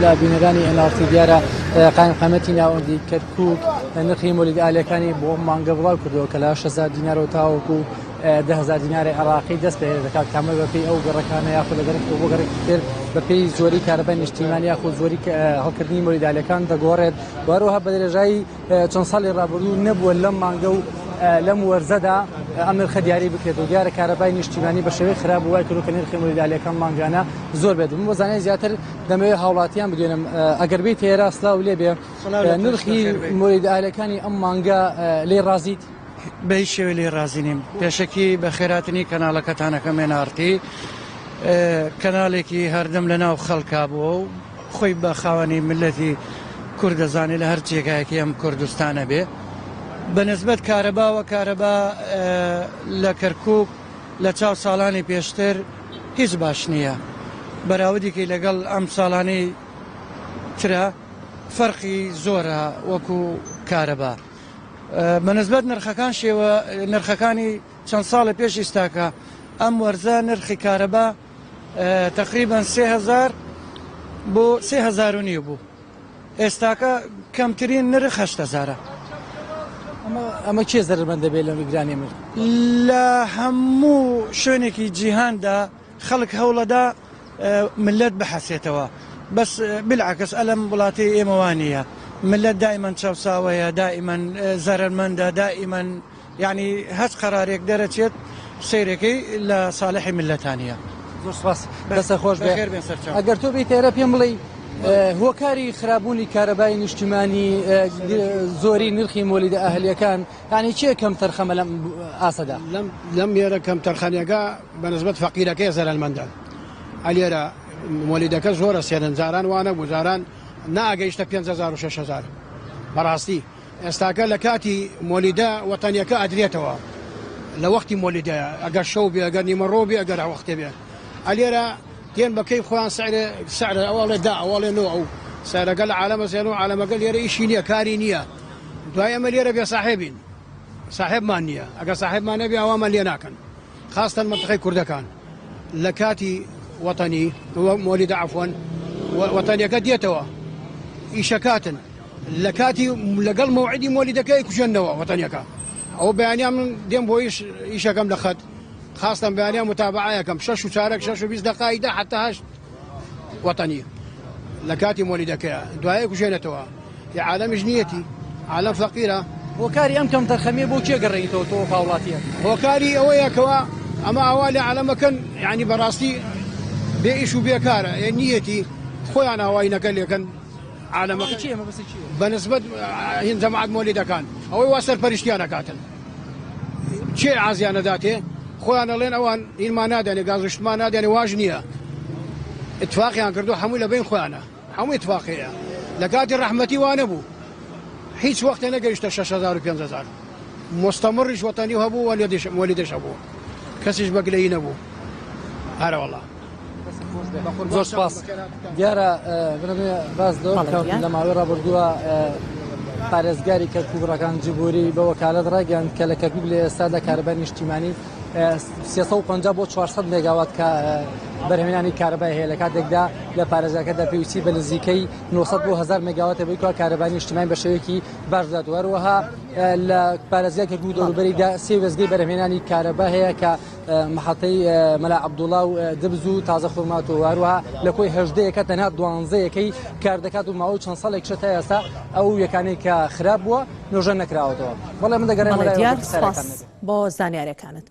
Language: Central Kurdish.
لە بینەرانی NRT دیارە قایمقامەتی ناوەندی کەرکوک نرخی مۆلید ئالەکانی بۆ مانگە بڵاو کردەوە کە لە 6هزار دینارەوە تاوەکو دههزار دیناری عراقی دەست پێ دەکات کامە بەپی ئەو گەڕەکانە یاخود لە گەڕێک بۆ گەڕێکی تر بەپێی زۆری کارەبای نیشتیمان یاخود زۆری هەڵکردنی مۆلیدالەکان دەگۆڕێت وەروەها بە درێژایی چەند ساڵی ڕابردوو نەبووە لەم مانگە و لەم وەرزەدا ئەم نرخە دیاری بکرێت و دیارە کارەبای نیشتیمانی بە شێوەی خراپ وای کردو کە نرخی مۆلیدالەکان مانگانە زۆر بێت بۆ زانای زیاتر دەمەوێت هاوڵاتیان بدوێنم ئەگەر بێت ئێرە سلااو لێ بێ نرخی مۆلیدالەکانی ئەم مانگە لێ ڕازیت؟ بە هیچ شێوەی لێی ڕازی نیم. پێشەکی بەخێراتنی کەناڵەکەتانەکەم NRT کەناڵێکی هەردەم لە ناو خەڵکا بووە و خۆی بە خاوەنی میللەتی کورد دەزانێ لە هەر جێگایەکی ئەم کوردستانە بێ. بە نسبەت کارەباوە کارەبا لە کەرکووک لە چاو ساڵانی پێشتر هیچ باش نییە. بەراودیکەی لەگەڵ ئەم ساڵانەی ترا فەرقی زۆرە وەکوو کارەبا. بەنسبەت نرخەکان شێوە نرخەکانی چەند ساڵێ پێش ئیستاکە ئەم وەرزە نرخی کارەبا تقریبا 3000 بۆ 3000 و نیو بوو ئێستاکە کەمترین نرخ 8000 ئەمە کێ زەرمەند دەبێت لە گرانی مرد لە هەموو شوێنێکی جیهاندا خەڵک هەوڵەدا ملت بحەسێتەوە بەس بالعکس ئەلەم وڵاتەی ئێمە وانیە ملت دائیمەن چەوساوەیە دائیمەن زەرەرمەندە دائیمەن یعنی هەچ قەرارێک دەرەچێت سەیرەکەی لە ساڵحی ملەتانە. زۆر سپاس دەستە خۆش بێ ئەگەر تۆ بیت ئێرە پێم بڵێ هۆکاری خراببوونی کارەبای نیشتیمانی زۆری نرخی مۆلیدە ئەهلیەکان یانی چیە کەم تەرخەمە لەم ئاسەدا؟ لەم لەم لێرە کەم تەرخەمیەکە بە نسبەت فەقیرەکەی زەرەرمەندە ئەلێرە مۆلیدەکە زۆرە سێنن جاران وانە بوو جاران ناگەیشتە 5000 و 6000 بەڕاستی ئێستاکە لە کاتی مۆلیدە وەتەنیەکە ئەدرێتەوە لە وەختی مۆلیدە ئەگەر شەو بێ ئەگەر نیمەڕۆ بێ ئەگەر وەختێ بێ ئەلێرە تێن بە کەیف خۆیان سعر سعر ئەوەڵێ دا ئەوەڵێ نۆ ئەو سعرەکە لە عالەمە زێن و عالەمەکە لێرە ئیشی نییە کاری نییە دوای ئەمە لێرە بێ ساحێبین ساحێبمان نییە ئەگەر ساحێبمان نەبێ ئەومان لێ ناکەن خاستەن منطقەی کوردەکان لە کاتی وەتەنی مۆلیدە عەفوەن وەتەنیەکە دێتەوە ئیشەکاتن لە کاتی لەگەڵ مەوعیدی مۆلیدەکەی کوژێنەوە وەتەنیەکە ئەو بەیانیان من دێم بۆ ئیش ئیشەکەم لە خەت خاستەن بەیانیان متابعەیەکەم شەش و چارەک شەش و 20 دقای دە حتا هەشت وەتەنی لە کاتی مۆلیدەکەیە دوایە کوژێنێتەوە ی عالەمیش نیەتی عالەم فەقیرە. هۆکاری ئەم کەمتەرخەمیە بۆ کێ گەڕێنیتەوە تۆ وەک هاوڵاتیەک؟ هۆکاری ئەوەیە کەوا ئەمە ئاوا لە عالەمەکەن یانی بەڕاستی بێ ئیش و بێ کارە ئێ نیەتی خۆیان ئاوای نەکە لێکەن عالەمەکە چیە مەبەستی چیە؟ بە نسبەت هین جەماعەت مۆلیدەکان ئەوەی وا سەرپەرشتیان ئەکاتن کێ عازیان ئەداتێ خۆیان ئەڵێن ئەوان هینمان نادەنێ گازوشتمان نادەنێ واش نییە اتفاقیان کردو هەمووی لە بین خۆیانە هەموو اتفاقەیە لە کاتی ڕەحمەتی وا نەبوو هیچ وەختێ نەگەیشتە 6000 و 5000 مستەمڕیش وەتەنی هەبوو وەلیدش هەبوو کەسیش بە گلەیی نەبوو هەرەوەڵا زۆر سپاس دیارە باس لە ماوەی ڕابردووە پارێزگاری کەرکوک ڕەکان جبوری بە وەکالەت ڕاگەیاند کە لە کەرکوک لە ئێستادا کارەبای نیشتیمانی 350 بۆ 400 مێگاوات کە بەرهەمێنانی کارەبای هەیە لە کاتێکدا لە پارێزگاکەدا پێویستی بە نزیکەی 900 بۆ 1000 مێگاواتە بۆی کوا کارەبای نیشتیمانی بە شێوەیەکی باش بدات و هەروەها لە پارێزگای کەرکوک دەوروبەریدا سێ وێستگەی بەرهەمێنانی کارەبا هەیە کە محەتەی مەلا عەبدوڵا و دبز و تازە خورماتوو و هەروەها لە کۆی 18 یەکە تەنها دوانزە یەکەی کار دەکات و ماوەی چەند ساڵێکیشە تا ئێستا ئەو یەکانەی کە خراپ بووە نۆژەن نەکراوەتەوە. بەڵێ من دەگەڕێمەوە بەڵێ لای دیار ئەوەی پرسیارەکان سپاس نەبێت. بۆ زانیارەکانت.